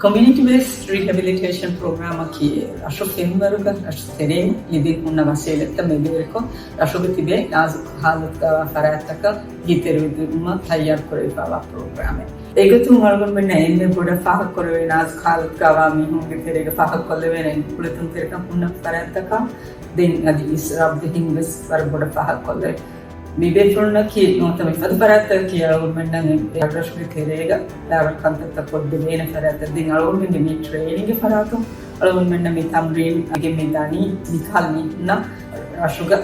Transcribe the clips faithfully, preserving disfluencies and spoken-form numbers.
ކޮމިއުނިޓީ ބޭސްޑް ރިހެބިލިޓޭޝަން ޕްރޮގްރާމަކީ ރަށު ފެންވަރުގަ ރަށު ތެރެއިން ލިބި ހުންނަ ވަސީލަތްތައް މެދުވެރިކޮށް، ރަށުގަ ތިބޭ ނާޒުކު ހާލަތުގަވާ ފަރާތްތަކަށް އެހީތެރިވެދިނުމަށް ތައްޔާރު ކުރެވިފައިވާ ޕްރޮގްރާމެއް. އެގޮތުން އަޅުގަނޑުމެންނަށް އެންމެ ބޮޑަށް ފާހަގަކުރެވޭ ނާޒުކު ހާލަތުގަވާ މީހުންގެ ތެރޭގަ ފާހަގަކޮށްލެވޭނެ ކުޅެދުންތެރިކަން ހުންނަ ފަރާތްތަކާ ދެން އަދި އިސްރާފް ދެހިން ވެސް ވަރަށް ބޮޑަށް ފާހަގަކޮށްލެވޭ. މި ބޭފުޅުންނަކީ ނުވަތަ މިފަދަ ފަރާތްތަކަކީ އަޅުގަނޑުމެންނަށް ރަށުގެ ތެރޭގަ ފައިވާ ކަންތައްތައް ކޮށްދެވޭނެ ފަރާތްތައް. ދެން އަޅުގަނޑުމެންގެ މި ޓްރޭނިންގގެ ފަރާތުން އަޅުގަނޑުމެންނަށް މި ތަމްރީން އަދި މި ދަނީ މިކަހަލަ މީހުންނަށް ރަށުގަ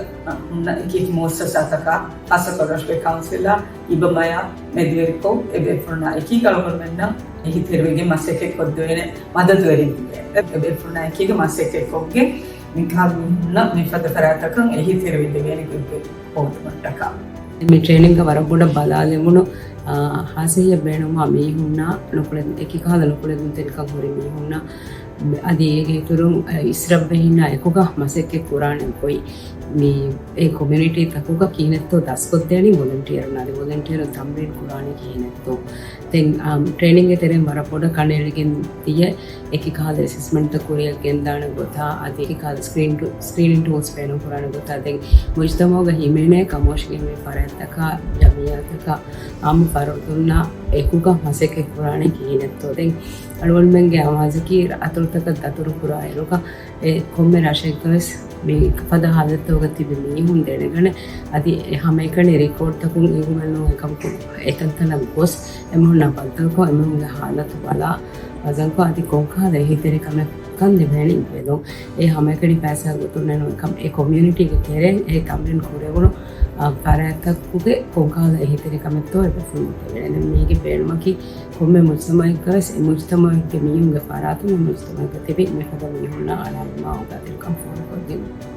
ހުންނަ އެކި މުއައްސަސާތަކާ، ޚާއްޞަކޮށް ރަށުގެ ކައުންސިލާ، އިބަމަޔާ މެދުވެރިކޮށް، އެ ބޭފުޅުންނާ އެކީގަ އަޅުގަނޑުމެންނަށް އެހީތެރިވެގެން މަސައްކަތް ކޮށްދެވޭނެ މަދަދުވެރިން ވެގެން. އެ ބޭފުޅުންނާ އެކީގަ މަސައްކަތް ކޮށްގެން މިކަހަލަ މީހުންނަށް މިފަދަ ފަރާތްތަކަށް އެހީތެރިވެދެވޭނެ ގޮތްގެ ހޯދުމަށްޓަކާ. މި ޓްރޭނިންގ ވަރަށް ބޮޑަށް ބަލާލެވުނު، އާ، ހާސިއްޔަ ބޭނުމާ މީހުންނާ ނުކުޅެ-، އެކި ކަހަލަ ނުކުޅެދުންތެރިކަން ހުރި މީހުންނާ، އަދި އޭގެ އިތުރުން، އަ، އިސްރަށްވެހިންނާ އެކުގަ މަސައްކަތް ކުރާނެ ގޮތް، މި އެ ކޮމިއުނިޓީ ތަކުގަ ކިހިނެއްތޯ ދަސްކޮށްދޭނީ ވޮލަންޓިއަރުން، އަދި ވޮލަންޓިއަރުން ތަމްރީން ކުރާނީ ކިހިނެއްތޯ. ދެން، އާ، ޓްރޭނިންގގެ ތެރެއިން ވަރަށް ބޮޑަށް ކަނޑައެޅިގެން ދިޔަ އެކި ކަހަލަ އެސެސްމަންޓްތައް ކުރިއަށް ގެންދާނެ ގޮތާ، އަދި އެކި ކަހަލަ ސްކްރީން ޓޫ-، ސްކްރީނިން ޓޫލްސް ބޭނުންކުރާނެ ގޮތާ، ދެން މުޖްތަމަޢުގަ ހިމެނޭ ކަމުވެސް މި ފަރާތްތަކާ، ޖަމިއްޔާތަކާ، އާއްމު ފަރުދުންނާ އެކުގަ މަސައްކަތް ކުރާނެ ކިހިނެއްތޯ. ދެން އަޅުގަނޑުމެންގެ އަވާޒަކީ އަތޮޅުތަކަށް ދަތުރު ކުރާ އިރުގަ، އެ ކޮންމެ ރަށެއްގަވެސް މި ފަދަ ހާލަތުގަ ތިބި މީހުން ދެނެގަނެ، އަދި އެ ހަމައެކަނި ރިކޯޑްތަކުން އިވުމެއްނޫން އެކަމަކު އެތަންތަނަށް ގޮސް، އެމީހުންނާ ބައްދަލުކޮށް، އެމީހުންގެ ހާލަތު ބަލާ، ވަޒަންކޮށް، އަދި ކޮންކަހަލަ އެހީތެރިކަމެއް ކަން ލިބޭނީ އިވެލުން. އެ ހަމައެކަނި ފައިސާ ގޮތުން ނެނުން އެކަމް އެ ކޮމިއުނިޓީގެ ތެރެއިން އެ ތަމްރީން ކުރެވުނު، އާ، ފަރާތްތަކުގެ ކޮންކަހަލަ އެހީތެރިކަމެއްތޯ އެބަ ފެނިފަ ވޭނެ. މީގެ ބޭނުމަކީ ކޮންމެ މުޖްތަމަޢެއްގަވެސް އެ މުޖްތަމަޢެއްގެ މީހުންގެ ފަރާތުން އެ މުޖްތަމަޢެއްގަ ތިބި މިފަދަ މީހުންނާ އަޅާލުމާ އުނދަގުލުކަން ފޯރުކޮށްދިނުން.